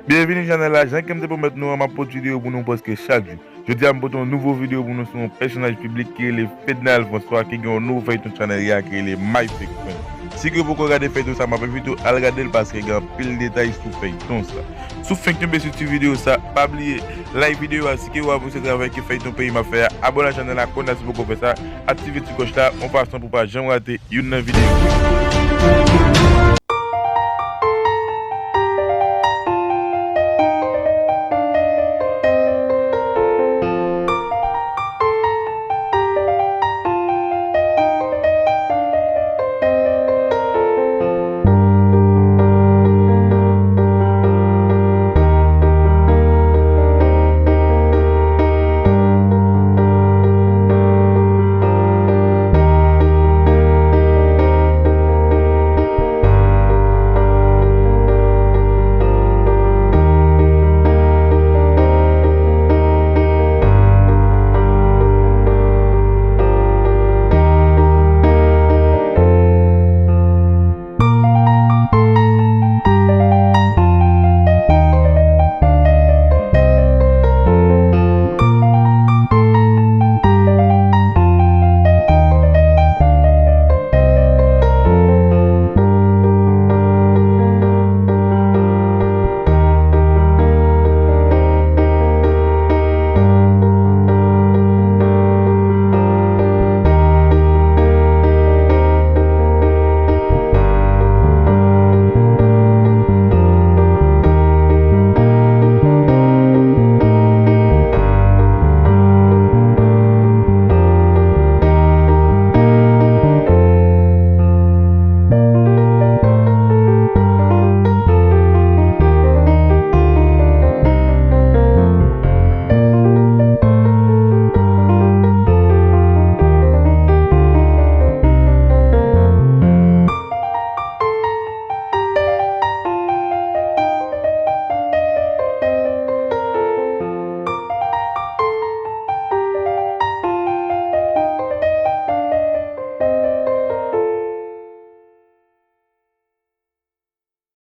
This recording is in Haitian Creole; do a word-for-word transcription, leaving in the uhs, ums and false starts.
Byenvini chanèl la, jan ke m te pwomèt nou an, m ap pote videyo pou nou prèske chak jou. Jodi a m pote yon nouvo videyo pou nou sou yon pèsonaj piblik ki rele Fednaelle François ki gen yon nouvo feyton chanèl li a ki rele My Fake Friend. Si ke w poko gade feyton sa, m ap envite w al gade l paske gen anpil detay sou feyton sa. Si w fenk tonbe sou ti videyo sa, pa bliye like videyo a, si ke w apresye travay ke feyton peyi m ap fè a, abòne a chanèl la kounye a si w poko fè sa, aktive ti klòch la, yon fason pou w pa janm rate youn nan videyo.